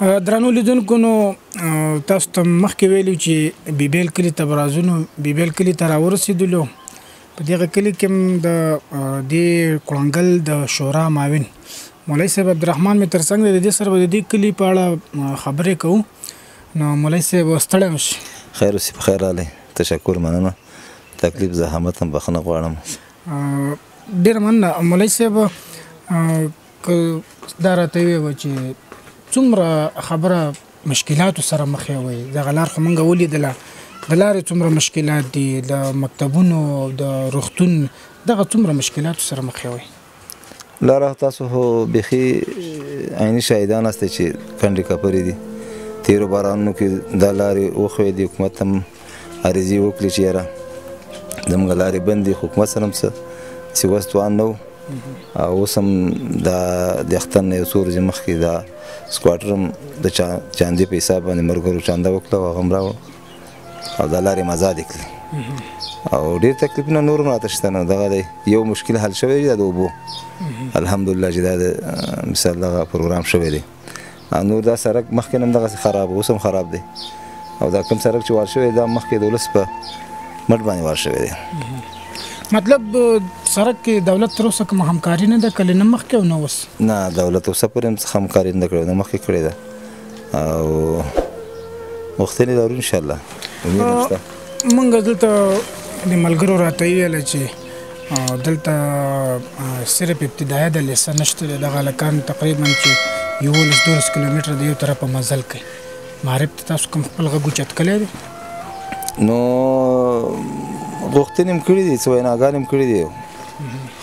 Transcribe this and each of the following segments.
درنو لیدونکو، نو تاسو ته مخکې ویلو چې بیبیل کلي ته به راځو، نو بیبیل کلي ته راورسېدلو. په دغه کلي کې هم د دې کړنګل د شورا معاون مولوي صاحب عبدالرحمن مې ترڅنګ دی. د دې سره به د دې کلي په اړه خبرې کوو. نو مولوي صاحب، ستړی مه شي. خیر اوسې، په خیر راغلی. تشکر، مننه. تکلیف زحمت هم بخښنه غواړم. ډېره مننه مولوي صاحب. که دا راته ووایه چې څومره خبره مشکلاتو سره مخ یوئ؟ دغه لار خو موږ ولیدله، د لارې څومره مشکلات دي، د مکتبونو او د روغتون دغه څومره مشکلاتو سره مخ یوئ؟ لاره تاسو خو بیخي عیني شاهدان یاستئ چې کنډې کپرې دي. تېرو بارانونو کې دا لارې وښویدې، حکومت هم عریضې وکړې چې یاره زموږ لارې بندې، خو حکومت سره هم څه چې وس توان نه و. او اوس هم دا د اختر نه یو څو ورځې مخکې دا سکواټر هم د چاندې په حساب باندې ملګرو چانده وکړه او هغه هم راوړ او دا لارې هم ازادې کړې. او ډېر تکلیفونه نور هم راته شته. نو دغه دی یو مشکل حل شوی دی، دا د اوبو، الحمدلله چې دا د مثال دغه پروګرام شوی دی. نور دا سړک مخکې هم دغسې خراب و، اوس هم خراب دی. او دا کوم سړک چې وار شوی دا مخکې د ولس په مټ باندې وار شوی دی. مطلب سړک کې دولت تر اوسه کومه همکاري نه ده کړې، نه مخکې او نه اوس؟ نه، دولت اوسه پورې هم څه همکاري نه ده کړې، نه مخکې کړې ده او غوښتنې لرو انشاءالله، امید هم شته. موږ دلته د ملګرو راته وویل چې دلته صرف ابتدایه د لیسه نشته دی. دغه هلکان تقریبا چې 11 12 کیلومتره د یو طرفه مزل کوي. معارف ته تاسو کوم خپل غږ اوچت کړی دی؟ نو غوښتنې هم کړې دي، څه ویناګانې هم کړې دي،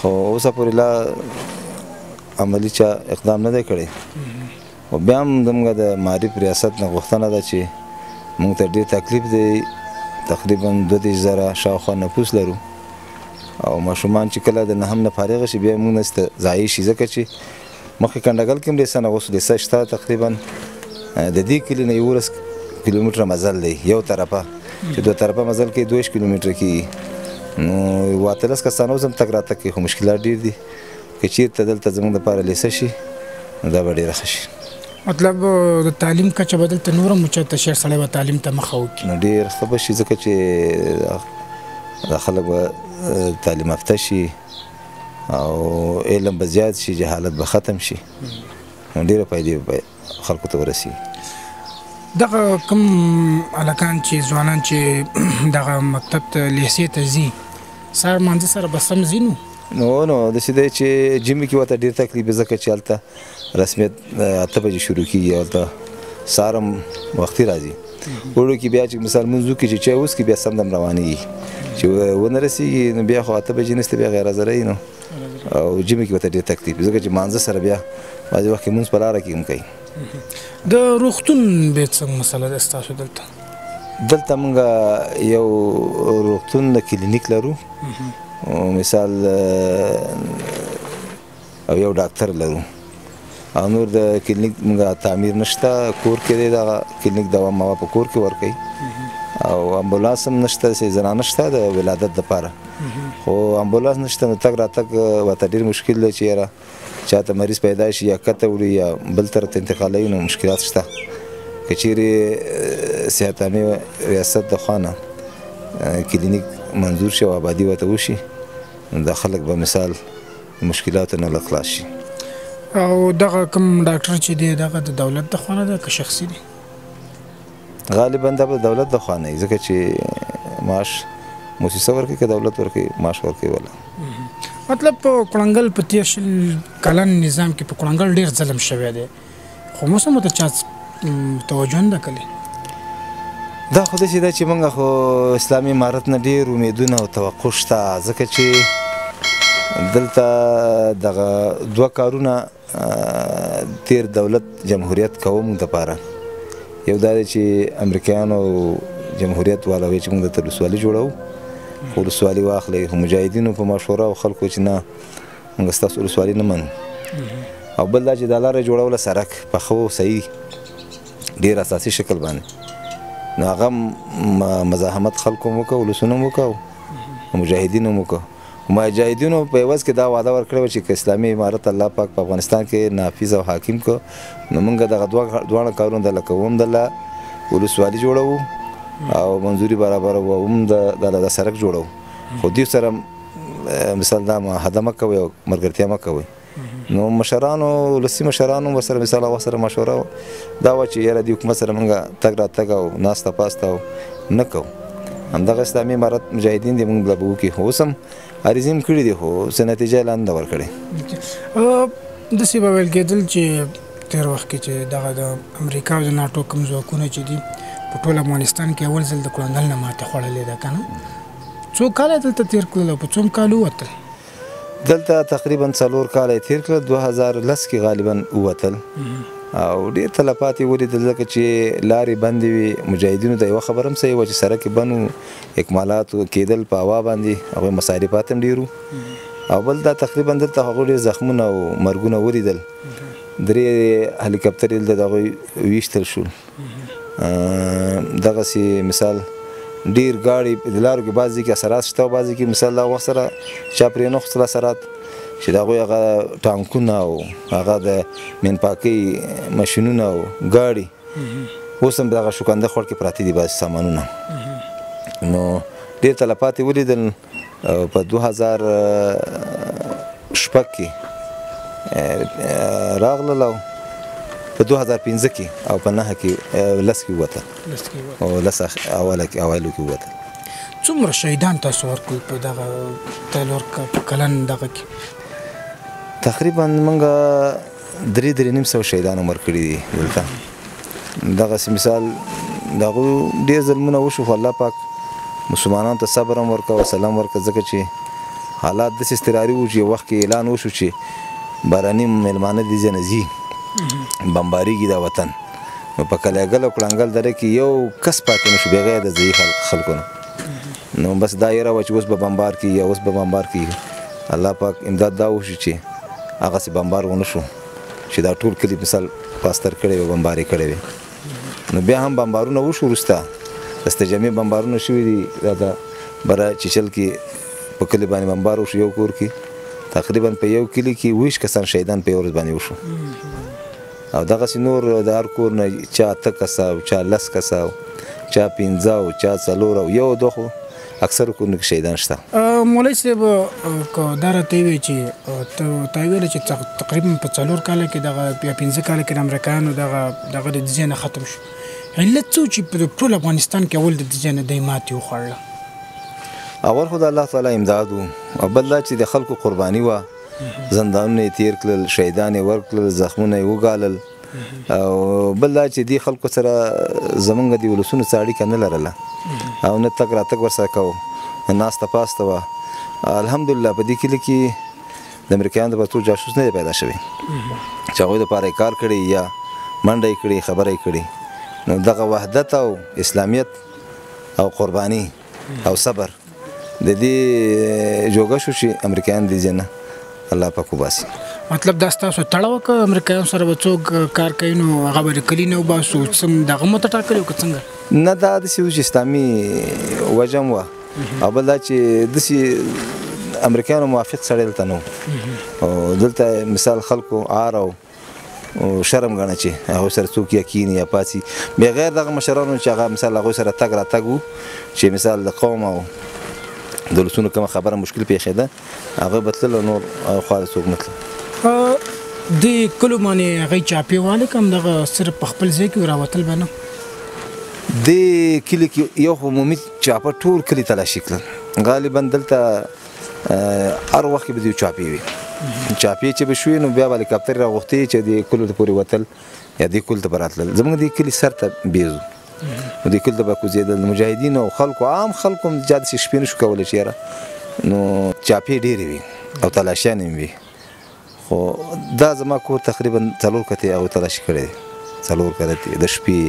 خو اوسه پورې لا عملي چا اقدام نه دی کړی. او بیا هم زموږ د معارف ریاست نه غوښتنه ده چې موږ ته ډېر تکلیف دی. تقریبا 32,000 شاوخوا نفوس لرو او ماشومان چې کله د نهم نه فارغ شي بیا موږ نه ضایع شي، ځکه چې مخکې کنډګل کې هم لیسه نه، اوس لیسه شته. تقریبا د دې کلي نه 11 کیلومتره مزل دی یو طرفه، چې دوه طرفه مزل کوي 22 کیلومتره کېږي. نو 18 کسان اوس هم تګ راتګ کوي، خو مشکلات ډېر دي. که چېرته دلته زموږ دپاره لیسه شي نو دا به ډېره ښه شي. مطلب د تعلیم کچه به دلته نوره هم اوچته شي، سړی به تعلیم ته مخه وکړي. نو ډېر ښه به شي، ځکه چې دا خلک به تعلیم یافته شي او علم به زیات شي، جهالت به ختم شي، نو ډېره فایدې به خلکو ته ورسېږي. دغه کوم هلکان چې ځوانان چې دغه مکتب ته لیسې ته ځي، سهار لمانځه سره به سم ځي؟ نو نو داسې دی چې ژمي کې ورته ډېر تکلیف وي، ځکه چې هلته رسمیت 8 بجې شروع کېږي، هلته سهار هم وختي راځي. اوړو کې بیا چې مثال لمونځ وکړي، چې چای وڅښي، بیا سم دم روانېږي، چې ونه رسېږي نو بیا خو 8 بجې نشته، بیا غیر حاضره وي. نو او ژمي کې ورته ډېر تکلیف وي، ځکه چې لمانځه سره بیا بعضې وخت کې لمونځ په لاره کې هم کوي. د روغتون بیا څنګه مسله ده ستاسو دلته؟ دلته موږ یو روغتون د کلینیک لرو مثال، او یو ډاکتر لرو، او نور د کلینیک موږ تعمیر نشته، کور کې دی دغه کلینیک، دوا موا په کور کې ورکوي. او امبولانس هم نشته، چې زنانه شته د ولادت دپاره، خو امبولانس نشته، نو تګ راتګ ورته ډېر مشکل دی چې یاره چاته مریض پیدا شي یا کته وړي یا بل طرف ته انتقالوي، نو مشکلات شته. که چیرې صحت عامې ریاست د خوا نه کلینیک منظور شي او آبادي ورته وشي، نو دا خلک به مثال مشکلاتو نه لږ خلاص شي. او دغه کوم ډاکټر چې دی، دغه د دولت د خوا نه ده که شخصي دی؟ غالبا دا به دولت د خوا نه وي، ځکه چې معاش موسسه ورکوي که دولت ورکوي، معاش ورکوي ولا. مطلب په کړنګل په تېر 20 کلن نظام کې په کړنګل ډېر ظلم شوی دی، خو اوس هم ورته چا توجه نه ده کړې. دا خو داسې ده چې موږ خو اسلامي امارت نه ډېر امیدونه او توقع شته، ځکه چې دلته دغه دوه کارونه تیر دولت جمهوریت کوو موږ دپاره. یو دا دی چې امریکایانو جمهوریت والا وایي چې موږ درته ولسوالي جوړوو، خو ولسوالي واخلئ، خو مجاهدینو په مشوره او خلکو چې نه، موږ ستاسو ولسوالي نه منو. او بل دا چې دا لاره جوړوله سړک په ښه صحیح ډېر اساسي شکل باندې، نو هغه مزاحمت خلکو هم وکړ، ولسونو هم وکړ، مجاهدینو هم وکړ. مجاهدینو په عوض کې دا وعده ورکړې وه چې که اسلامي امارت الله پاک په افغانستان کې نافذ او حاکم کو، نو موږ دغه دواړه کارونه دله کوو، هم دله ولسوالي جوړوو او منظوري برابروو، هم د سړک جوړوو، خو دوی سره مثال دا معاهده مه کوئ او ملګرتیا مه کوئ. نو مشرانو، ولسي مشرانو ورسره مثال هغه سره مشوره دا وه چې یاره دې حکومت سره موږ تګ راتګ او ناسته پاسته او نه کوو، همدغه اسلامي امارت مجاهدین دې موږ له به وکړي. خو اوس هم عریضې هم کړي دي، خو څه نتیجه یې لا نه ده ورکړې. داسې به ویل کېدل چې تېر وخت کې چې دغه د امریکا او د ناټو کوم ځواکونه چې دي په ټول افغانستان کې اول ځل د کړنګل نه ماتې خوړلې ده که نه؟ څو کاله دلته تېر کړل او په څوم کال ووتل؟ دلته تقریبا 4 کاله یې تېر کړل، 2010 کې غالبا ووتل او ډېر تلفات یې ولیدل، ځکه چې لارې بندې وې. مجاهدینو ته یوه خبره هم صحیح وه چې سړک یې بند و، اکمالات کېدل په هوا باندې، هغوی مصارفات هم ډېر وو. او بل دا تقریبا دلته هغوی ډېر زخمونه او مرګونه ولیدل، 3 هلیکاپترې دلته د هغوی ویشتل شول. دغسې مثال ډېر ګاډي د لارو کې بعضې کې اثرات شته او بعضې کې مثال دا وخت سره چا پرې نه ښوستل اثرات، چې د هغوی هغه ټانکونه او هغه د مینپاکۍ ماشینونه او ګاډي اوس هم دغه شوکنده خوړ کې پراته دي بعضې سامانونه. نو ډېر تلفات یې ولیدل. په 2006 کې راغلل او په 2005 کې او په 9 کې 10 کې ووتل، او 10 اوایلو کې ووتل. څومره شهیدان تاسو ورکړل په دغه څلور کلن دغه کې؟ تقریبا موږ 3-3.5 شهیدان هم ورکړي دي دلته. دغسې مثال د هغو ډېر ظلمونه وشو، خو الله پاک مسلمانانو ته صبر هم ورکړ او سلام ورکړ، ځکه چې حالات داسې اضطراري وو چې یو وخت کې اعلان وشو چې بهرني مېلمانه دې ځای نه ځي، بمبارېږي دا وطن. نو په کلیګل او کړنګل دره کې یو کس پاتې نه شو بغیر د ځایي خلکو نه. نو بس دا یره وه چې اوس به بمبار کېږي، اوس به بمبار کېږي. الله پاک امداد دا وشو چې هغسې بمبار ونه شو چې دا ټول کلي مثال پاستر کړی وي، بمبار یې کړی وي. نو بیا هم بمبارونه وشو، وروسته دستجمعي بمبارونه شوي دي. دا د بره چیچل کې په کلي باندې بمبار وشو، یو کور کې تقریبا په یو کلي کې 20 کسان شهیدان په یو ورځ باندې وشو. او دغسې نور د هر کور نه چا 8 کسه او چا 10 کسه او چا 5 او چا 4 او 1 2، خو اکثر کورونو کې شهیدان شته. مولوي صاحب که دا راته ووایې چې تا ویل چې تقریبا په 4 کاله کې دغه یا 5 کاله کې د امریکایانو دغه د ځای نه ختم شو، علت څه و چې په ټول افغانستان کې اول د ځای نه دی ماتې وخوړله؟ اول خو د الله تعالی امداد و، او بل دا چې د خلکو قرباني وه، زندانونه یې تېر کړل، شهیدان یې ورکړل، زخمونه یې وګالل. او بل دا چې دې خلکو سره زمونږ د ولسونو څه اړیکه نه لرله او نه تګ راتګ ورسره کوو، ناسته پاسته وه. الحمدلله په دې کلي کې د امریکایانو دپاره څوک جاسوس نه دی پیدا شوی چې هغوی دپاره یې کار کړی یا منډه یې کړې، خبره یې کړې. نو دغه وحدت او اسلامیت او قرباني او صبر د دې جوګه شو چې امریکایان دې ځای نه الله پاک وباسي. مطلب دا ستاسو تړه وه که امریکایانو سره به څوک کار کوي نو هغه به د کلي نه وباسو، څنګه دغه مو ته ټاکلې وه که څنګه؟ نه، دا داسې و چې اسلامي وجه هم وه، او بل دا چې داسې امریکایانو موافق سړی دلته نه و. او دلته مثال خلکو عار او شرم ګڼه چې هغوی سره څوک یا کیني یا پاڅي، بغیر دغه مشرانو چې هغه مثال هغوی سره تګ راتګ و چې مثال د قوم او د ولسونو کومه خبره مشکل پېښېده هغه به تلل، نور خوا ته څوک نه تلل. دې کلو باندې هغوی چاپې والې که همدغه صرف په خپل ځای کې راوتل به نه؟ دې کلي کې یو خو عمومي چاپه ټول کلي تلاشي کړل، غالبا دلته هر وخت کې به دوی چاپې وي. چاپې چې به شوې نو بیا به هلیکاپتر راغوښتې چې دې کلو ته پورې وتل یا دې کلو ته به راتلل. زموږ دې کلي سر ته بیزو، نو دې کلي ته به کوزېدل. مجاهدینو او خلکو، عام خلکو هم چا داسې شپې نه شو کولی چې یاره نو چاپې ډېرې وي او تلاشیانې هم وي. خو دا زما کور تقریبا 4 کتې هغوی تلاشي کړی دی، 4 کرتې د شپې،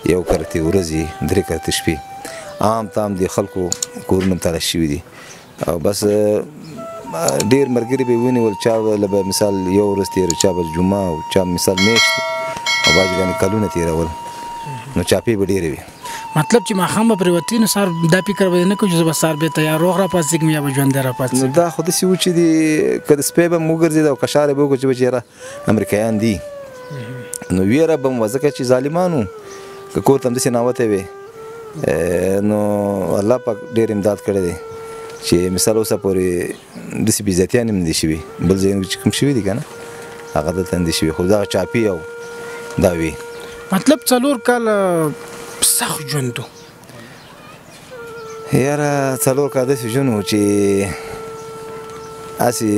1 کرتې ورځې، 3 کرتې شپې. عام تام د خلکو کورونه هم تلاشي شوي دي. او بس ډېر ملګري به یې ونیول، چا له به مثال یو ورځ تېره، چا به جمعه او چا مثال میاشت او بعضې ګانې کلونه تېرول، نو چاپې به ډېرې وي. مطلب چې ماښام به پرېوتې نو سهار دا فکر به نه کوو چې زه به سهار بېرته یا روغ راپاڅېږم یا به ژوندی راپاڅېږم. نو دا خو داسې و چې که د سپی به هم وګرځېده او کشار یې به وکړو چې به یاره امریکایان دي، نو ویره به هم وه، ځکه چې ظالمان وو. که کور ته همداسې ناوتی وې نو الله پاک ډېر امداد کړی دی چې مثال اوسه پورې داسې بې عزتیانې هم نه دي شوي، بل ځای چې کوم شوي دي که نه هغه دلته نه دي شوي، خو دغه چاپي او دا وي. مطلب 4 کاله سخت ژوند و. یاره 4 کاله داسې ژوند و چې هسې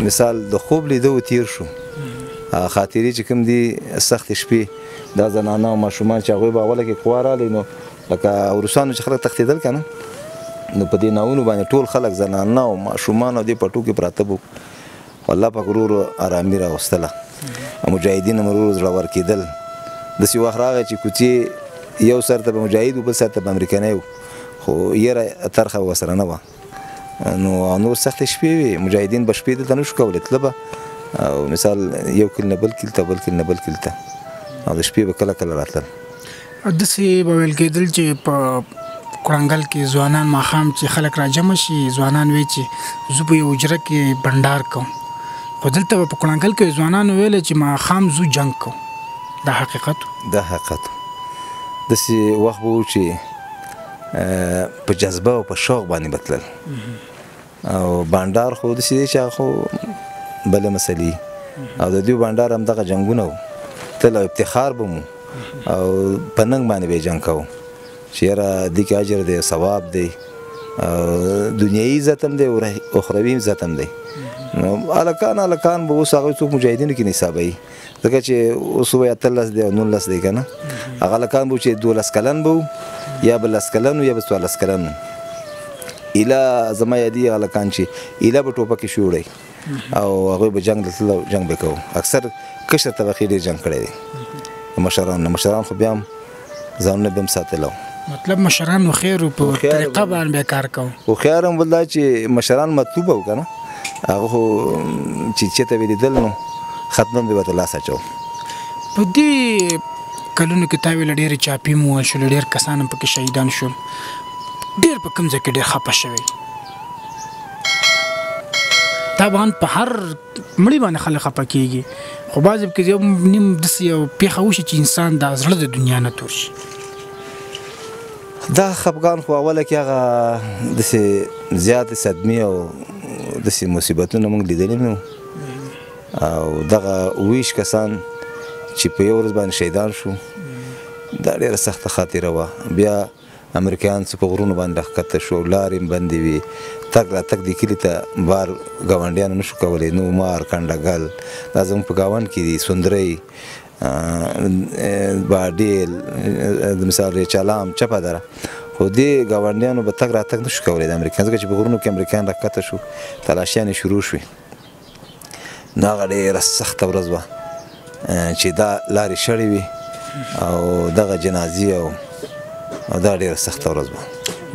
مثال د خوب لیدو تېر شو. خاطرې چې کوم دي سختې شپې، دا زنانه او ماشومان چې هغوی به اوله کې قوا راغلې، نو لکه روسانو چې خلک تښتېدل که نه، نو په دې ناوونو باندې ټول خلک زنانه او ماشومان او دې پټو کې پراته وو. خو الله پاک ورو ورو ارامي راوستله، مجاهدین هم ورو ورو زړور کېدل. داسې وخت راغی چې کوڅې یو سر ته به مجاهد و، بل سر ته به امریکنی و، خو یره ترخه به ورسره نه وه. نو نور سختې شپې وې، مجاهدین به شپې دلته نه شو کولی، تله به او مثال یو کلي نه بل کلي ته، بل کلي نه بل کلي ته، او د شپې به کله کله راتلل. داسې به ویل کېدل چې په کړنګل کې ځوانان ماښام چې خلک راجمع شي، ځوانان وایي چې زه په یو حجره کې بنډار کوم، خو دلته به په کړنګل کې ځوانانو ویل چې ماښام ځو جنګ کوم. دا حقیقت و؟ دا حقیقت و. داسې وخت به و چې په جذبه او په شوق باندې به تلل، او بنډار خو داسې دی چې هغه خو بله مسلې، او د دوی بنډار هم دغه جنګونه وو، تل او افتخار به مو او په ننګ باندې به یې جنګ کوو چې یاره دې کې اجر دی، ثواب دی، او دنیایي عزت هم دی او اخروي عزت هم دی. نو هلکان به اوس هغوی څوک مجاهدینو کې نه حسابوي، ځکه چې اوس وایي 18 دی او 19 دی که نه، هغه هلکان به چې 12 کلن به وو، یا به 10 کلن وو یا به 14 کلن وو. ایله زما یادي هلکان چې ایله به ټوپکې شوړی او هغوی به جنګ ته تلل او جنګ به کوو. اکثر کشر طبقې ډېر جنګ کړی دی، مشران نه، مشران خو بیا هم ځانونه بیا هم ساتل. مطلب مشران هوښیار وو، په طریقه باندې به کار کوو. هوښیار هم بل دا چې مشران مطلوب وو که نه، هغه خو چې چېرته به لیدل نو ختماً به ورته لاس اچوو. په دې کلونو کې تا ویل ډېرې چاپې مو ووهل شولې، ډېر کسان هم پکې شهیدان شول، ډېر په کوم ځای کې ډېر خفه شوی؟ طبعا په هر مړي باندې خلک خفه کېږي، خو بعضې پکې یو نیم داسې یو پېښه وشي چې انسان دا زړه د دنیا نه تور شي. دا خفګان خو اوله کې هغه داسې زیاتې صدمې او داسې مصیبتونه موږ لیدلي نه وو، او دغه 22 کسان چې په یو ورځ باندې شهیدان شو، دا ډېره سخته خاطره وه. بیا امریکایان څه په غرونو باندې راښکته شو، لارې هم بندې وې، تګ راتګ دې کلي ته بار ګاونډیانو نشو کولی. نو مار، کنډګل، دا زموږ په ګاونډ کې دي، سندرۍ، باډیل، د مثال ریچالام، چپه دره، خو دې ګاونډیانو به تګ راتګ نشو کولی د امریکایان، ځکه چې په غرونو کې امریکایان راښکته شو، تلاشیانې شروع شوې. نو هغه ډېره سخته ورځ وه چې دا لارې شړې وې او دغه جنازې او دا ډېره سخته ورځ وه.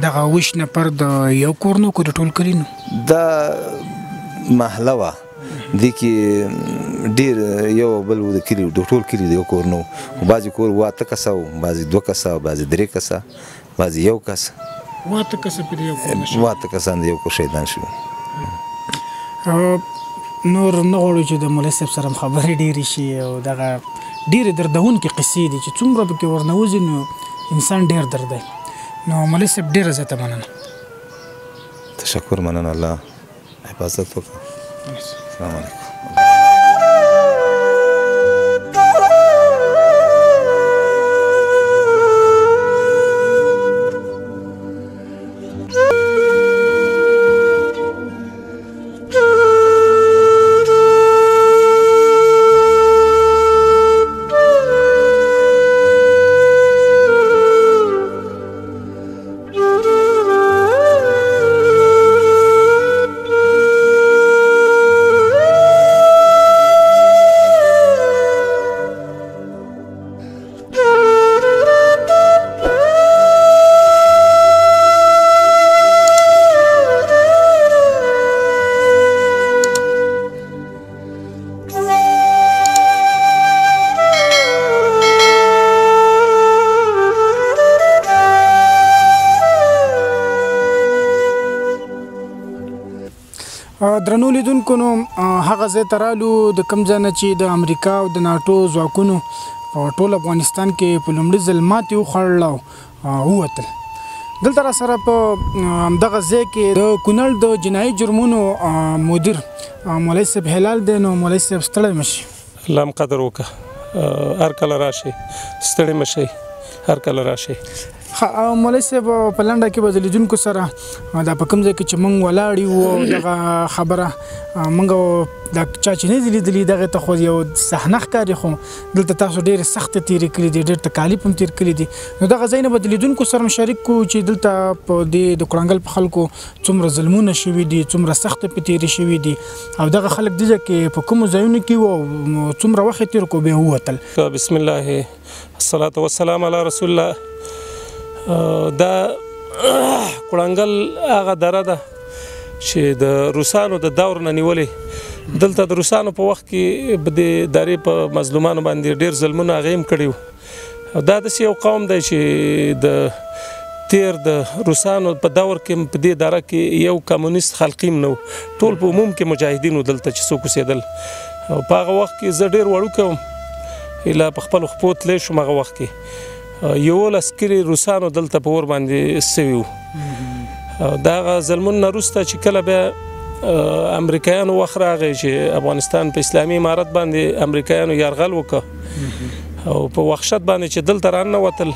دغه 22 نفر د یو کور نه کو د ټول کلي نو؟ دا محله وه، دې کې ډېر یو بل و د کلي، د ټول کلي د یو کور نه و، بعضې کور 8 کسه و، بعضې 2 کسه، بعضې 3 کسه، بعضې یو کس. 8 کسه په یو کور نه شو؟ 8 کسان د یو کور شهیدان شوي. نور نه غواړو چې د مولوي صاحب سره هم خبرې ډېرې شي، او دغه ډېرې دردونکې قصې دي چې څومره پکې ورنوځي نو انسان ډېر دردی. نو مولوي صاحب ډېره زیاته مننه. تشکر، مننه، الله حفاظت وکړه. السلام علیکم. درنو لیدونکو، نو هغه ځای ته رالو د کوم ځای نه چې د امریکا او د ناټو ځواکونو په ټول افغانستان کې په لومړي ځل ماتې وخوړله او ووتل. دلته را سره په همدغه ځای کې د کونړ د جنایي جرمونو مدیر مولوي صاحب هلال دی. نو مولوي صاحب ستړی مه شي. الله هم قدر وکړه، هر کله راشئ، ستړي مه شئ، هر کله راشئ. ښه مولوي صاحب، په لنډه کې به د لیدونکو سره دا په کوم ځای کې چې موږ ولاړ یو دغه خبره موږ دا چا چې نه دي لیدلي دغې ته خو یو صحنه ښکاري، خو دلته تاسو ډېرې سختې تېرې کړي دي، ډېر تکالیف هم تېر کړي دي. نو دغه ځای نه به د لیدونکو سره هم شریک کړو چې دلته په دې د کړنګل په خلکو څومره ظلمونه شوي دي، څومره سختې پې تېرې شوي دي، او دغه خلک دې ځای کې په کومو ځایونو کې وو او څومره وخت یې تېر کړو بیا ووتل. بسم الله الصلاة والسلام علی رسول الله. دا کړنګل هغه دره ده چې د روسانو د دور نه نیولې دلته د روسانو په وخت کې په دې درې په مظلومانو باندې ډېر ظلمونه هغې هم کړي وو. دا داسې یو قوم دی چې د تیر د روسانو په دور کې په دې دره کې یو کمونیست خلقي هم نه و، ټول په عموم کې مجاهدین وو دلته چې څوک اوسېدل. او په هغه وخت کې زه ډېر وړوکی وم، ایله په خپلو خپو تللی شوم. هغه وخت کې 11 کلي روسانو دلته په اور باندې سوي وو. د هغه ظلمونو نه وروسته چې کله بیا امریکایانو وخت راغی چې افغانستان په اسلامي امارت باندې امریکایانو یرغل وکړ او په وحشت باندې چې دلته راننوتل،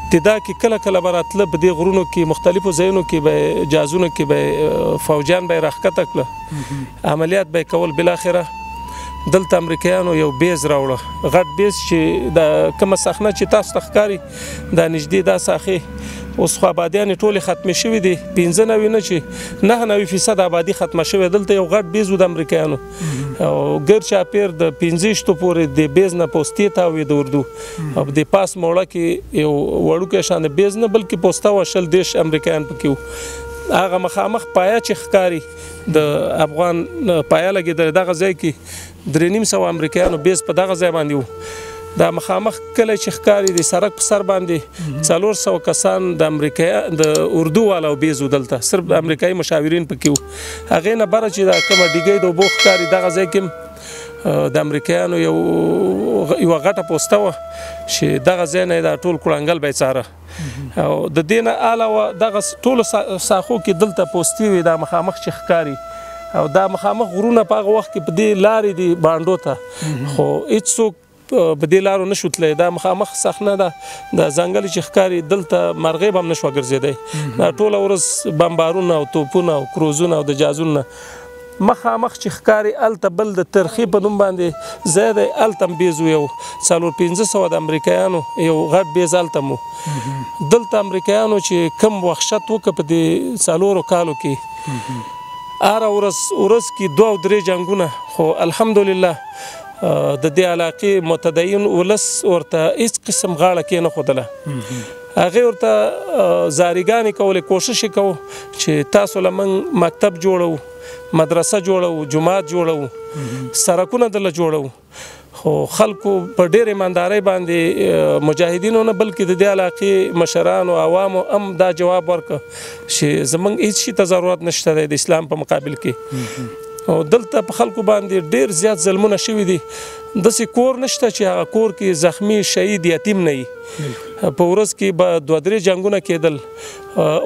ابتدا کې کله کله به راتله په دې غرونو کې مختلفو ځایونو کې به جازونو کې به فوجیان به یې راښکته کړه، عملیات به یې کول. بالاخره دلته امریکایانو یو base راوړه، غټ base چې دا کومه صحنه چې تاسو ته ښکاري دا نږدې دا ساحې اوس خو آبادیانې ټولې ختمې شوې دي، 95 نه چې 99% آبادي ختمه شوې. دلته یو غټ base و د امریکایانو او ګر چاپېر د 25 پورې د base نه پوستې تاوې د اردو او د پاس موړه کې یو وړوکی شان د base نه بلکې پوسته وه، 20 30 امریکایان پکې وو. هغه مخامخ پایه چې ښکاري د افغان پایه لګېدلې دغه ځای کې 350 امریکایانو base په دغه ځای باندې و. دا مخامخ کلی چې ښکاري د سړک په سر باندې 400 کسان د امریکا د اردو والو base و، دلته صرف د امریکایي مشاورین پکې وو. هغې نه بره چې دا کومه ډیګۍ د اوبو ښکاري دغه ځای کې د امریکایانو یوه غټه پوسته وه چې دغه ځای نه یې دا ټول کړنګل به یې څاره. او د دې نه علاوه دغه ټولو ساحو کې دلته پوستې وې، دا مخامخ چې ښکاري او دا مخامخ غرونه په هغه وخت کې په دې لارې دي بانډو ته، خو هیڅوک په دې لارو نه شو تللی. دا مخامخ صحنه ده، دا ځنګل چې ښکاري دلته مرغۍ به هم نه شوه ګرځېدی. دا ټوله ورځ بمبارونه او توپونه او کروزونه او د جازونه. مخامخ چې ښکاري هلته بل د ترخې په نوم باندې ځای دی، هلته هم base و، یو 400-500 د امریکایانو یو غټ base هلته هم و. دلته امریکایانو چې کم وحشت وکړ په دې 4 کالو کې، هره ورځ کې 2 او 3 جنګونه، خو الحمدلله د دې علاقې متدین ولس ورته هیڅ قسم غاړه کېنښودله. هغې ورته زاریګانې کولې، کوشش یې کوو چې تاسو له موږ مکتب جوړوو، مدرسه جوړوو، جومات جوړوو، سرکونه درله جوړوو. خو خلکو په ډېر ایماندارۍ باندې مجاهدینو نه بلکې د دې علاقې مشرانو عوامو هم دا جواب ورکړ چې زموږ هیڅ شي ته ضرورت نشته دی د اسلام په مقابل کې. او دلته په خلکو باندې ډېر زیات ظلمونه شوي دي، داسې کور نشته چې هغه کور کې زخمی شهید یتیم نه وي. په ورځ کې به 2-3 جنګونه کېدل.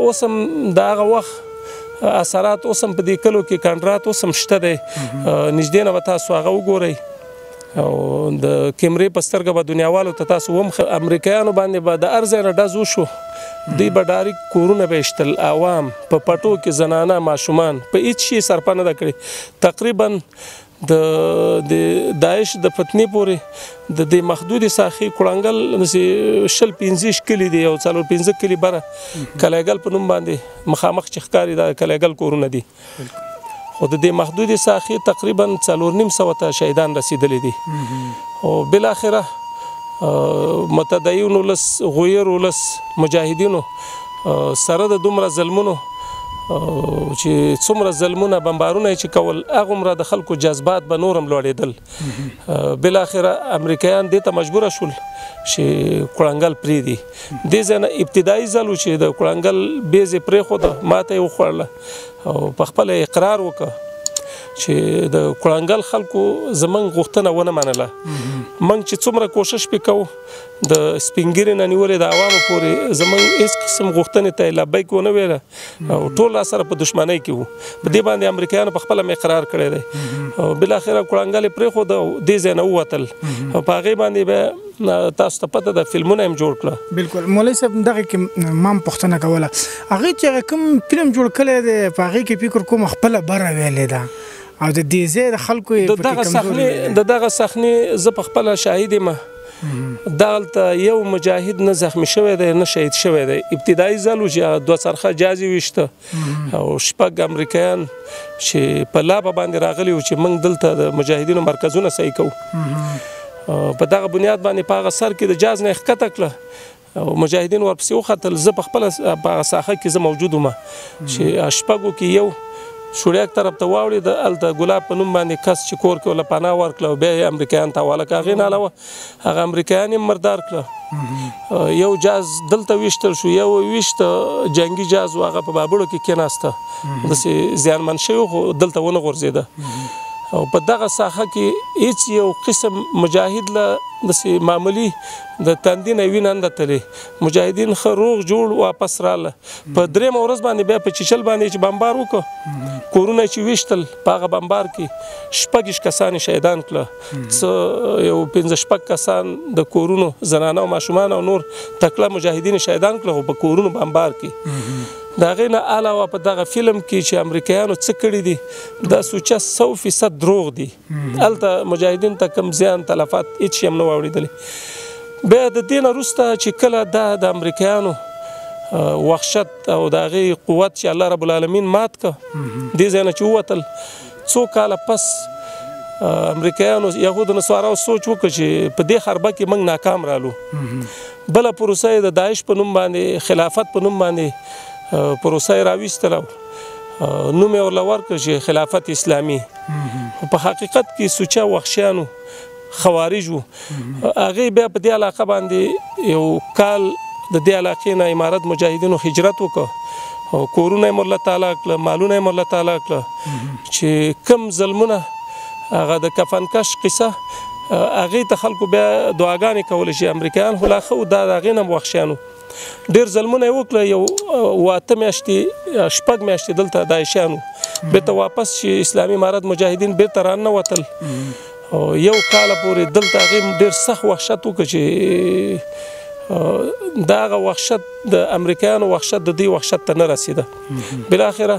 اوس هم د هغه وخت اثرات اوس هم په دې کلو کې کنډرات اوس هم شته دی، نږدې نه به تاسو هغه وګورئ او د کیمرې په سترګه به دنیاوالو ته تاسو وم. امریکایانو باندې به د هر ځای نه ډز وشو، دوی به ډایرک کورونه به ایشتل، عوام په پټو کې زنانه ماشومان په هیڅ شي سرپه نه ده کړې. تقریبا د داعش د فتنې پورې د دې محدودې ساحې کړنګل داسې 20-25 کلي دي او 4-5 کلي بره کلیګل په نوم باندې مخامخ چې ښکاري دا کلیګل کورونه دي. خو د دې محدودې ساحې تقریبا 450 ته شهیدان رسېدلي دي. او بالاخره متدین ولس، غویر ولس، مجاهدینو سره د دومره ظلمونو چې څومره ظلمونه بمبارونه یې چې کول، هغومره د خلکو جذبات به نور هم لوړېدل. بالاخره امریکایان دې ته مجبوره شول چې کړنګل پرېږدي. دې ځای نه ابتدایي ځل و چې د کړنګل base یې پرېښوده، ماته یې وخوړله او په خپله اقرار وکړه. چې د کړنګل خلکو زمونږ غوښتنه ونه منله. موږ چې څومره کوشش پې کوو د سپینګیرې نه نیولې د عوامو پورې زمونږ هېڅ قسم غوښتنې ته یې لبیک ونه ویله او ټول را سره په دښمنۍ کې وو. په دې باندې امریکایانو په خپله هم اقرار کړی دی او بالاخره کړنګل یې پرېښود او دې ځای نه ووتل او په هغې باندې بیا تاسو ته پته ده فلمونه یې هم جوړ کړه. بالکل مولوي صاحب دغه کې ما هم پوښتنه کوله، هغې چې هغه کوم فلم جوړ کړی دی په هغې کې فکر کوم خپله بره ویلې ده او د دې ځای د خلکو یې پکې کمزوري ویلې. د دغه صحنې زه په خپله شاهد یم. دغلته یو مجاهد نه زخمی شوی دی نه شهید شوی دی. ابتدایي ځل و چې هغه دوه څرخه جاز یې ویشته او شپږ امریکایان چې په لابه باندې راغلي وو چې موږ دلته د مجاهدینو مرکزونه صحیح کوو، په دغه بنیاد باندې په هغه سر کې د جاز نه یې ښکته کړه او مجاهدین ورپسې وختل. زه په خپله په هغه ساحه کې زه موجود وم چې شپږو کې یو شوړیاک طرف ته واوړېده، هلته ګلاب په نوم باندې کس چې کور کې ورله پناه ورکړه او بیا یې امریکایان ته حواله کړه. هغې نه علاوه هغه امریکایان یې مردار کړه. یو جاز دلته ویشتل شو، یو ویشته جنګي جاز و، هغه په بابړو کې کېناسته، داسې زیانمن شوی خو دلته ونه غورځېده. او په دغه ساحه کې هیڅ یو قسم مجاهد له داسې معمولي د تندي نه وینه نه ده تللې. مجاهدین ښه روغ جوړ واپس راغله. په درېیمه ورځ باندې بیا په چیچل باندې چې بمبار وکړ، کورونه چې ویشتل، په هغه بمبار کې 26 کسان یې شهیدان کړه، څه یو 5-6 کسان د کورونو زنانه او ماشومان او نور تکړه مجاهدین یې شهیدان کړه، خو په کورونو بمبار کې. د هغې نه علاوه په دغه فلم کې چې امریکایانو څه کړي دي دا سوچه 100% دروغ دي. هلته مجاهدین ته کوم زیان تلفات هېڅ شی هم نه واورېدلی. بیا د دې نه وروسته چې کله دا د امریکایانو وحشت او د هغې قوت چې الله رب العالمین مات که، دې ځای نه چې ووتل، څو کاله پس امریکایانو یهودو نصاراو سوچ وکړ چې په دې حربه کې موږ ناکام رالو. بله پروسه یې د داعش په نوم باندې، خلافت په نوم باندې پروسه یې راویستله، نوم یې ورله ورکړ چې خلافت اسلامي. خو په حقیقت کې سوچه وحشیانو خوارج وو. هغې بیا په دې علاقه باندې یو کال د دې علاقې نه امارت مجاهدینو هجرت وکړ او کورونه یې ورله تالا کړه، مالونه یې ورله تالا کړه. چې کم ظلمونه هغه د کفنکش قصه هغې ته خلکو بیا دعاګانې کولې چې امریکایان خو لا ښه وو، دا د هغې نه هم وحشیان وو. ډېر ظلمونه یې وکړه. یو 8 میاشتې 6 میاشتې دلته داعشیان وو، بېرته واپس چې اسلامي امارت مجاهدین بېرته راننوتل او یو کاله پورې دلته هغې ډېر سخت وحشت وکړ چې دا هغه وحشت د امریکایانو وحشت د دوی وحشت ته نه رسېده. بالاخره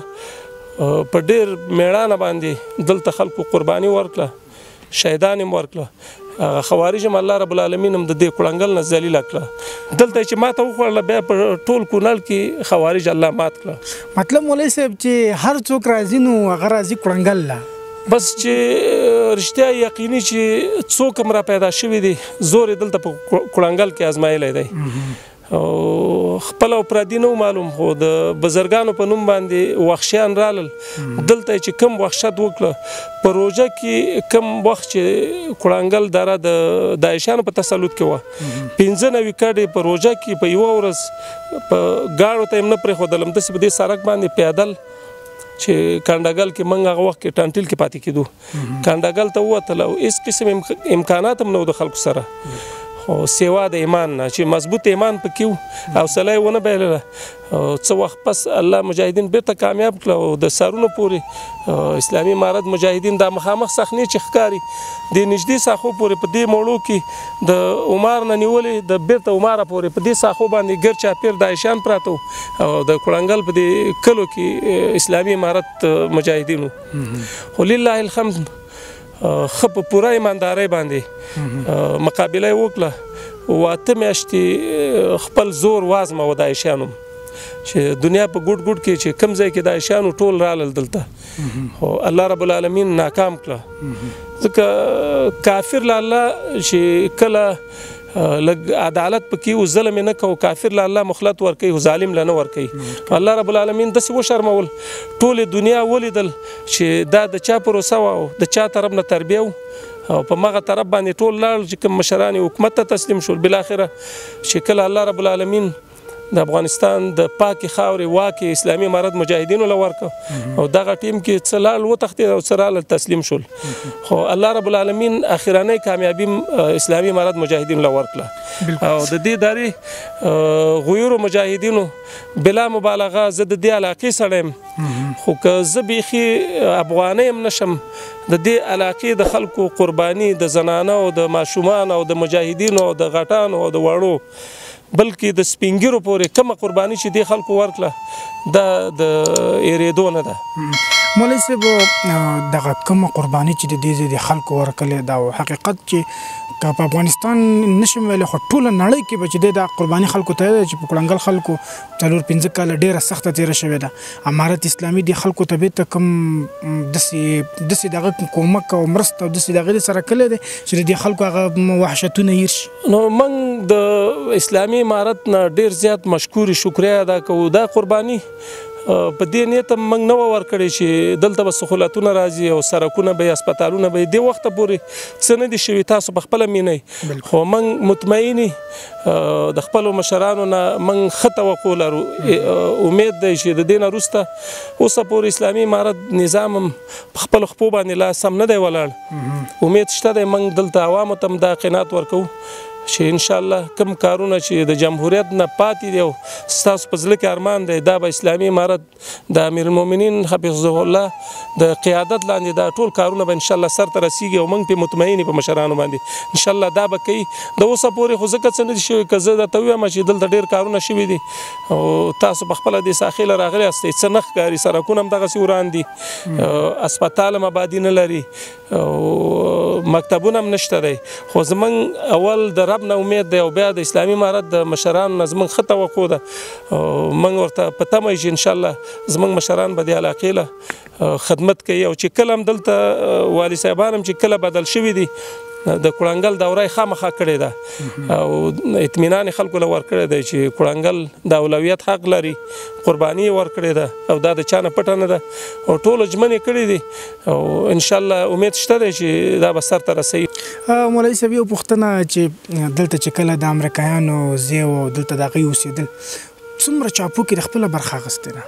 په ډېر مېړانه باندې دلته خلکو قرباني ورکړه، شهیدان یې ورکړه، هغه خوارج هم الله رب العالمین هم د دې کړنګل نه ذلیله کړه. دلته چې ماته وخوړله بیا په ټول کونړ کې خوارج الله مات کړه. مطلب مولوي صاحب چې هر څوک راځي نو هغه راځي کړنګل له، بس چې رښتیا یقیني چې څوک هم را پیدا شوي دي زور یې دلته په کړنګل کې ازمایلی دی. او خپل او پردي نه معلوم، خو د بزرګانو په نوم باندې وحشیان رالل. دلته چې کم وحشت وکړه په روژه کې، کم وخت چې کړنګل دره د داعشانو په تسلط کې وه، 95 کډې په روژه کې په یوه ورځ په ګاړو ته یې هم نه پرېښودلم. داسې په دې سړک باندې پیادل چې کندګل کې موږ هغه وخت کې ټانټیل کې پاتې کېدو، کندګل ته ووتل او هېڅ قسم امکانات هم نه و د خلکو سره، خو سیوا د ایمان نه چې مضبوط ایمان پکې و، حوصله یې ونه بایلله. څه وخت پس الله مجاهدین بیرته کامیاب کړه او د سرونو پورې اسلامي امارت مجاهدین دا مخامخ صحنې چې ښکاري د نږدې ساحو پورې په دې موړو کې د عمر نه نیولې د بیرته عمره پورې په دې ساحو باندې ګر چاپېر داعشیان پراته وو او د کړنګل په دې کلو کې اسلامي امارت مجاهدین وو. خو لله الحمد ښه په پوره ایماندارۍ باندې مقابله یې وکړه. 8 میاشتې خپل زور وازماوه داعشیانو چې دنیا په ګوټ ګوټ کې چې کوم ځای کې داعشیانو ټول رالل دلته، خو الله رب العالمین ناکام کړه. ځکه کافر له الله چې کله لږ عدالت پکې و، ظلم یې نه کوو، کافر له الله مخلت ورکوي خو ظالم له نه ورکوي. الله رب العالمین داسې وشرمول، ټولې دنیا ولیدل چې دا د چا پروسه وه او د چا طرف نه تربیه و، او په مغه طرف باندې ټول لاړل چې کوم مشران یې حکومت ته تسلیم شول. بالاخره چې کله الله رب العالمین د افغانستان د پاکې خاورې واک یې اسلامي امارت مجاهدینو له ورکړ او دغه ټیم کې څه لاړل وتښتېد او څه راغلل تسلیم شول. خو الله رب العالمین اخرنۍ کامیابي اسلامي امارت مجاهدینو له ورکړه او د دې دارې غیورو مجاهدینو بلا مبالغه، زه د دې علاقې سړی یم، خو که زه بیخي افغانۍ هم نشم، د دې علاقې د خلکو قرباني د زنانو او د ماشومانو او د مجاهدینو او د غټانو او د وړو، بلکې د سپینګیرو پورې کومه قرباني چې دې خلکو ورکړه دا د هېرېدو نه ده. مولوي صاحب، دغه کومه قرباني چې د دې ځای د خلکو ورکړې ده او حقیقت چې که په افغانستان نشم ویلی خو ټوله نړۍ کې به چې دی دا قرباني خلکو ته ده چې په کړنګل خلکو 4-5 کاله ډېره سخته تېره شوې ده. امارت اسلامي دې خلکو ته بېرته کوم داسې دغه کومک او مرسته او داسې دغه سره کړی دی چې د دې خلکو هغه وحشتونه هېر شي؟ نو موږ د اسلامي امارت نه ډېر زیات مشکور شکریه ادا کوو. دا قرباني په دې نیت هم موږ نه وه ورکړې چې دلته به سهولتونه راځي او سرکونه به یې، هسپتالونه به یې، دې وخته پورې څه نه دي شوي، تاسو په خپله مینئ. خو موږ مطمئن د خپلو مشرانو نه موږ ښه توقع لرو، امید دی چې د دې نه وروسته اوسه پورې اسلامي امارت نظام هم په خپلو خپو باندې لا سم نه دی ولاړ، امید شته دی. موږ دلته عوامو ته هم دا قناعت ورکوو چې انشاءالله کوم کارونه چې د جمهوریت نه پاتې دی او ستاسو په زړه کې ارمان دی، دا به اسلامي امارت د امیرالمؤمنین حفظه الله د قیادت لاندې دا ټول کارونه به انشاءالله سرته رسیږي او موږ پرې مطمئن په مشرانو باندې انشاءالله دا به کوي. د اوسه پورې خو ځکه څه نه دي شوي، که زه درته ووایم چې دلته ډېر کارونه شوي دي او تاسو په خپله دې ساحې له راغلي یاستئ، څه نه ښکاري، سړکونه هم دغسې وران دي، هسپتال هم ابادي نه لري او مکتبونه هم نشته دی. خو زموږ اول د رب نه امید دی او بیا د اسلامي امارت د مشرانو نه زموږ ښه توقع ده او موږ ورته په تمه یو چې انشاءالله زموږ مشران به دې علاقې له خدمت کوي. او چې کله هم دلته والي صاحبان هم چې کله بدل شوي دي، د کړنګل دوره یې خامخا کړې ده او اطمینان یې خلکو له ورکړی دی چې کړنګل د اولویت حق لري، قرباني یې ورکړې ده او دا د چا نه پټه نه ده او ټولو ژمنې کړې دي او انشاءالله امید شته دی چې دا به سرته رسوي. مولوي صاحب، یو پوښتنه چې دلته چې کله د امریکایانو ځای و او دلته د هغوی اوسېدل، څومره چاپو کې د خپله برخه اخیستې ده؟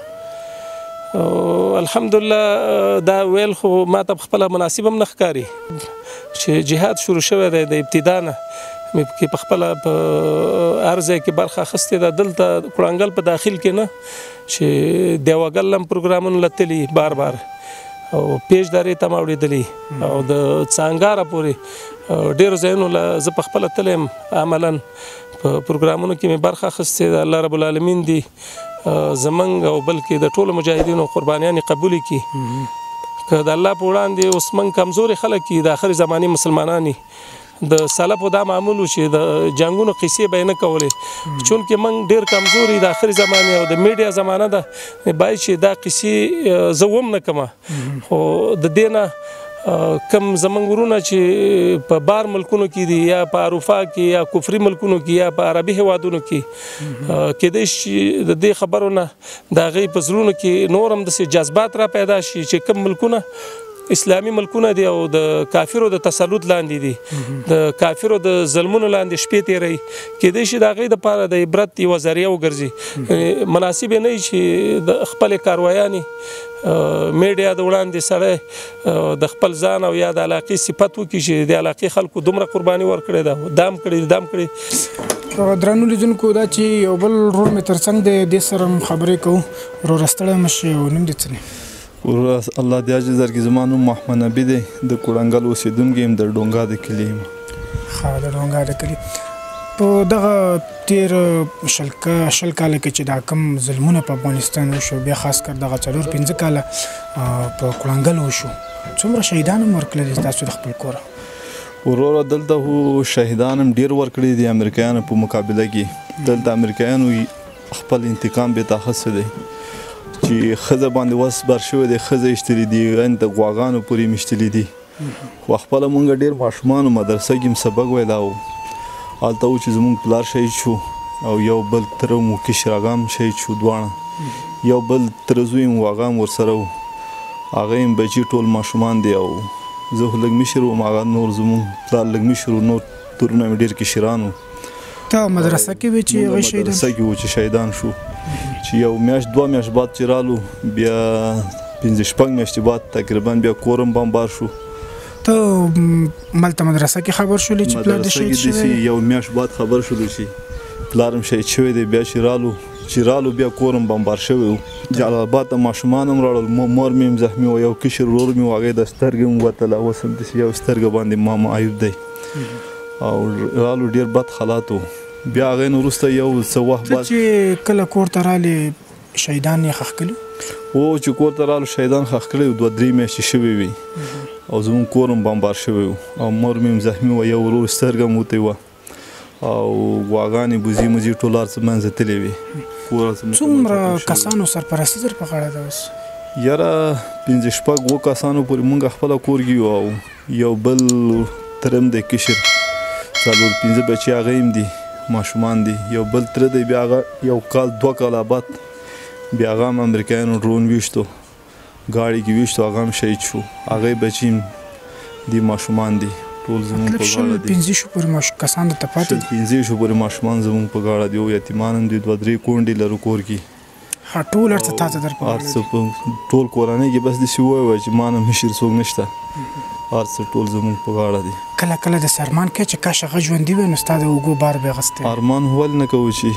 الحمدلله دا ویل خو ما ته خپله مناسب هم نه ښکاري چې جهاد شروع شوی دی، د ابتدا نه مې پکې په خپله په هر ځای کې برخه اخیستې ده. دلته کړنګل په داخل کې نه چې دیوګل هم پروګرامونه له تلي بار بار او پیش درې ته هم اوړېدلي او د څانګاره پورې ډېرو ځایونو له زه په خپله تللی یم، عملاً په پروګرامونو کې مې برخه اخیستې ده. الله رب العالمین دي زمونږ او بلکې د ټولو مجاهدینو قربانیانې قبولې کړي. که د الله په وړاندې اوس موږ کمزوري خلک یو، د آخرې زمانې مسلمانان یو، د سلفو دا معمول و چې د جنګونو قصې به یې نه کولې، چونکې موږ ډېر کمزوري د آخرې زمانې او د میډیا زمانه ده، باید چې دا قصې زه وم نه کړم. خو د دې نه کم زمونږ ورونه چې په بار ملکونو کې دي، یا په اروپا کې، یا کفري ملکونو کې، یا په عربي هیوادونو کې، کېدای شي د دې خبرو نه د هغوی په زړونو کې نور هم داسې جذبات را پیدا شي چې کوم ملکونه اسلامي ملکونه دي او د کافرو د تسلط لاندې دي، د کافرو د ظلمونو لاندې شپې تېروي، کېدای شي د هغوی دپاره د عبرت یوه ذریعه وګرځي. مناسب یې نه وي چې د خپلې کاروایانې میډیا د وړاندې سړی د خپل ځان او یا د علاقې صفت وکړي چې د علاقې خلکو دومره قرباني ورکړې ده، دام کړې دام کړې. درنو لیدونکو، دا چې یو بل ورور مې ترڅنګ دی، دې سره هم خبرې کوو. وروره ستړی مه شې او نوم دې څه دی؟ وروره الله دې اجر درکړي، زما نوم محمد نبي دی، د کوړنګل اوسېدونکی یم، د ډونګا د کلي یم. ښه، د ډونګا د کلي. په دغه تېر 20 کاله کې چې دا کوم ظلمونه په افغانستان وشو، بیا خاص کر دغه 4-5 کاله په کړنګل وشو، څومره شهیدان هم ورکړل دي تاسو د خپل کوره؟ وروره دلته خو شهیدان هم ډېر ورکړي دي امریکایانو په مقابله کې. دلته امریکایانو خپل انتقام بېرته اخیستی دی چې ښځه باندې وس بر شوی دی، ښځه یې ایشتلي دي، ان د غواګانو پورې یې میشتلي دي. خو خپله مونږ ډېر ماشومانو مدرسه کې هم سبق ویلی و، هلته و چې زمونږ پلار شهید شو او یو بل تره مو کشر هغه هم شهید شو، دواړه یو بل تره زوی مو هغه هم ورسره و، هغه یې بچي ټول ماشومان دي او زه خو لږ مشر وم، هغه نور زمونږ پلار لږ مشر و، نور ترونه مې ډېر کشران وو. ته مدرسه کې وې چې هغه شهیدان؟ مدرسه کې وو چې شهیدان شو. چې یو میاشت دوه میاشت بعد چې رالو، بیا پنځه شپږ میاشتې بعد تقریبا بیا کور هم بمبار شو. ته ملته مدرسه کې خبر شولې چې پلار دې شهید شوی؟ یو میاشت بعد خبر شولو چې پلار هم شهید شوی دی. بیا چې رالو بیا کور هم بمبار شوی و. جلال آباد ته ماشومان هم راړل، مور مې هم زخمي وه، یو کشر ورور مې و، هغې د سترګې هم وتله، اوس هم داسې یو سترګه باندې ما معیوب دی. او رالو ډېر بد حالات و. بیا هغې نه وروسته یو څه وخت بعد چې کله کور ته رالې شهیدان یې ښخ کړي و، چې کور ته رالو شهیدان ښخ کړي وو، دوه درې میاشتې شوې وې او زموږ کور هم بمبار شوی و او مور مې هم زخمي وه، یو ورور سترګه هم وتی وه او غواګانې بوزې موزې ټول هر څه منځه تللې وې. څومره کسانو سرپرستي در په غاړه ده اوس؟ یاره پنځه شپږ اووه کسانو پورې مونږ خپله کور کې یو او یو بل تره هم دی کشر، څلور پنځه بچي هغه هم دي، ماشومان دي. یو بل تره دی، بیا هغه یو کال دوه کاله بعد بیا هغه هم امریکایانو ډرون ویشتو، ګاډي کې ویشتو، هغه هم شهید شو. هغه بچي هم دي، ماشومان دي، ټول زموږ په غاړه دي. پنځه شو پورې کسان درته پاتې دي؟ پنځه شو پورې ماشومان زموږ په غاړه دي او یتیمان هم دي، دوه درې کونډې لرو کور کې. ها ټول هر څه تا ته در په هر څه په ټول کورنۍ کې بس داسې ووایه چې ما نه مشر څوک نشته، هر څه ټول زموږ په غاړه دي. کله کله داسې ارمان کوې چې کاش هغه ژوندي وی نو ستا د اوږو بار به یې اخیستی؟ ارمان ولې نه کوو چې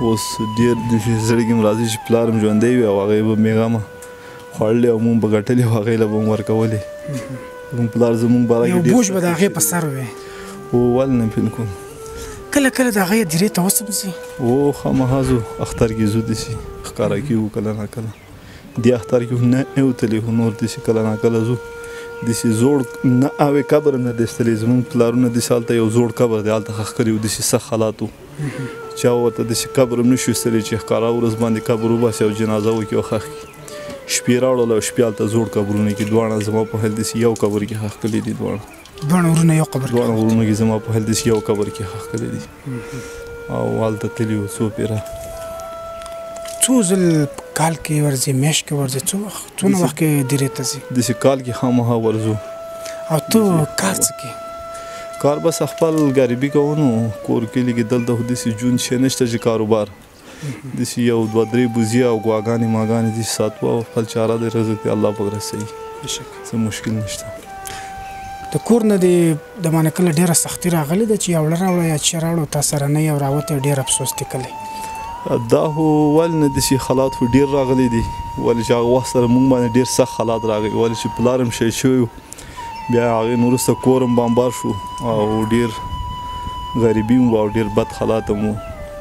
اوس ډېر داسې زړه کې هم راځي چې پلار هم ژوندی وي او هغې به مې غمه خوړلې او مونږ به ګټلې او هغې له به هم ورکولې. زموږ پلار زموږ باره کې یو بوج به د هغې په سر وي. هو ولې نه، بالکل. کله کله د هغې هدیرې ته اوس هم ځي؟ هو خامخا ځو، اختر کې ځو، داسې ښکاره کېږو کله ناکله. دې اختر کې نه یو تللی، خو نور داسې کله ناکله ځو. داسې زوړ نه اوې قبر هم نه دی ایستلی، زموږ پلارونه داسې هلته یو زوړ قبر دی، هلته ښخ کړي وو، داسې سخت حالات وو، چا ورته داسې قبر هم نه شو ایستلی چې ښکاره ورځ باندې قبر وباسي او جنازه وکړي او ښخ کړي. شپې راوړل او شپې هلته زوړ قبرونه کې دواړه زما په خیال داسې یو قبر کې ښخ کړي دي. دواړه ورونه یو قبر کې، دواړه ورونو کې زما په خیال داسې یو قبر کې ښخ کړي دي او هلته تللي وو څو پېره. څو ځل کال کې ورځې، میاشت کې ورځې، څو وخت څونه وخت کې هدیرې ته ځې؟ داسې کال کې خامخا ورځو. او ته کار څه کوې؟ کار بس خپل غریبي کوو نو کور کلي کې، دلته خو داسې ژوند شی نشته چې کاروبار داسې یو دوه درې بوزې او غواګانې ماګانې داسې ساتو او خپل چاره دی، رزق دی الله پاک رسوي، څه مشکل نشته. د کور نه دې د باندې کله ډېره سختي راغلې ده چې یا اوړه راوړه یا چای راوړه تا سره نه یې او راوتی ډېر افسوس دې کلی؟ دا خو ولې نه داسې حالات خو ډېر راغلي دي، ولې چې هغه وخت سره مونږ باندې ډېر سخت حالات راغلي، ولې چې پلار هم شهید شوی و، بیا هغې نه وروسته کور هم بمبار شو او ډېر غریبي هم وه او ډېر بد حالات هم وو.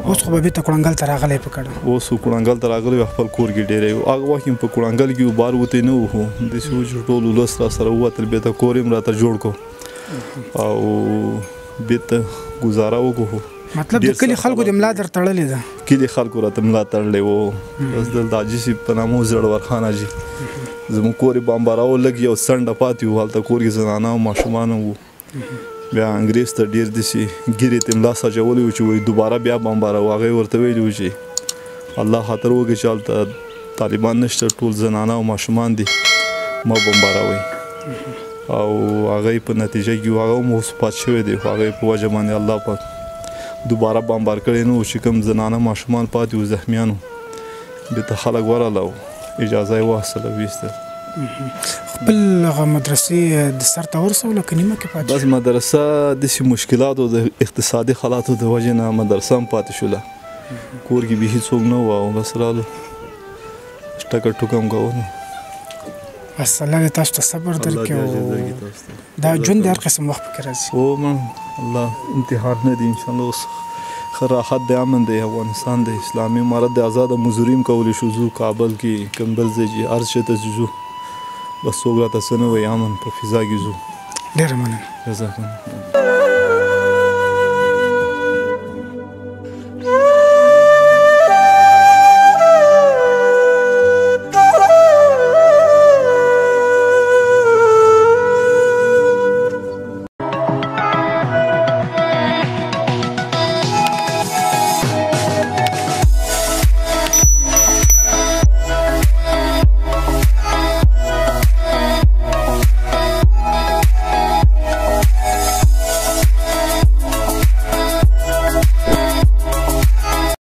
اوس خو به بېرته کړنګل ته راغلی په کډه؟ اوس خو کړنګل ته راغلی وو، خپل کور کې ډېری وو. هغه وخت هم په کړنګل کې وو، بار وتی نه وو، خو داسې وو چې ټول ولس را سره ووتل، بېرته کور یې هم راته جوړ کړو او بېرته ګزاره وکړو. مطلب د کلي خلکو د ملا در تړلې ده؟ کلي خلکو راته ملا تړلې وو. بس دلته حاجي صاحب په نامه زړور خان حاجي زموږ کور یې بمباراوه، لږ یو څنډه پاتې وو، هلته کور کې زنانه او ماشومان هم وو. بیا انګرېز ته ډېر داسې ږیرې ته یې لاس اچولی و چې وایي دوباره بیا بمباروه. هغه یې ورته ویلي وو چې الله خاطر وکړي چې هلته طالبان نشته، ټول زنانه او ماشومان دي، مه بمباروئ. او هغه یې په نتیجه کې هغه هم اوس پات شوی دی، خو هغه یې په وجه باندې الله پاک دوباره بمبار کړی نه و چې کوم زنانه ماشومان پاتې وو، زخمیان وو، بېرته خلک ورغله او اجازه یې واخیستله ویستل. خپل هغه مدرسې د سر ته ورسوله که نیمه کې پاتې؟ بس مدرسه داسې مشکلاتو د اقتصادي حالاتو د وجې نه مدرسه هم پاتې شوله، کور کې بیخي څوک نه وو او بس رالو ټکه ټوکه هم کوو. بس الله دې تاسو ته صبر درکړي او دا ژوند د هر قسم وخت پکې راځي. هو الله امتحان نه دی انشاءالله. اوس ښه راحت دی، امن دی، افغانستان دی، اسلامي امارت دی، ازاده مزدوري هم کولی شو، ځو کابل کې کوم بل ځای چې هر څه ته ځو، بس څوک راته څه نه وایي، امن په فضا کې ځو. ډېره مننه. جزاک الله.